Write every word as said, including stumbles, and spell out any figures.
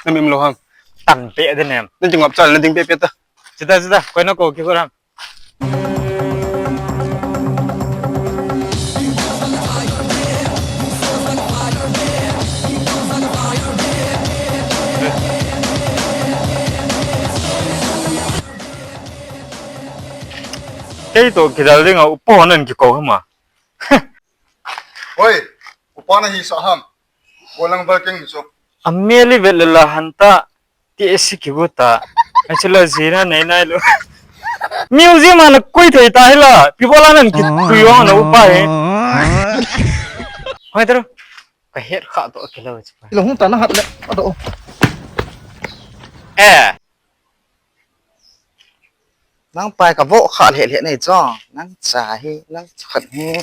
Namim lou ham. Tang pe de nem. Nading ngap chal, nading pe pe ta. Chita, chita, koi na ko ki ko ram. Kei to kidal ding a upa nan kiko hama. Oi, upa na hi sa ham. Ko lang ba keng ni so. A meli vet le la hanta. Ti esi kibu ta. Achila zina nei nai lo. Museum ana koi thei ta hila. Pi bola nan ki kui yong na upa he. Hoi tro. Ka het kha to kilo chi. Lo hung ta na hat le. Ado. Eh. Nang pai ka vo kha le le nei cho. Nang cha hi, nang khat hi.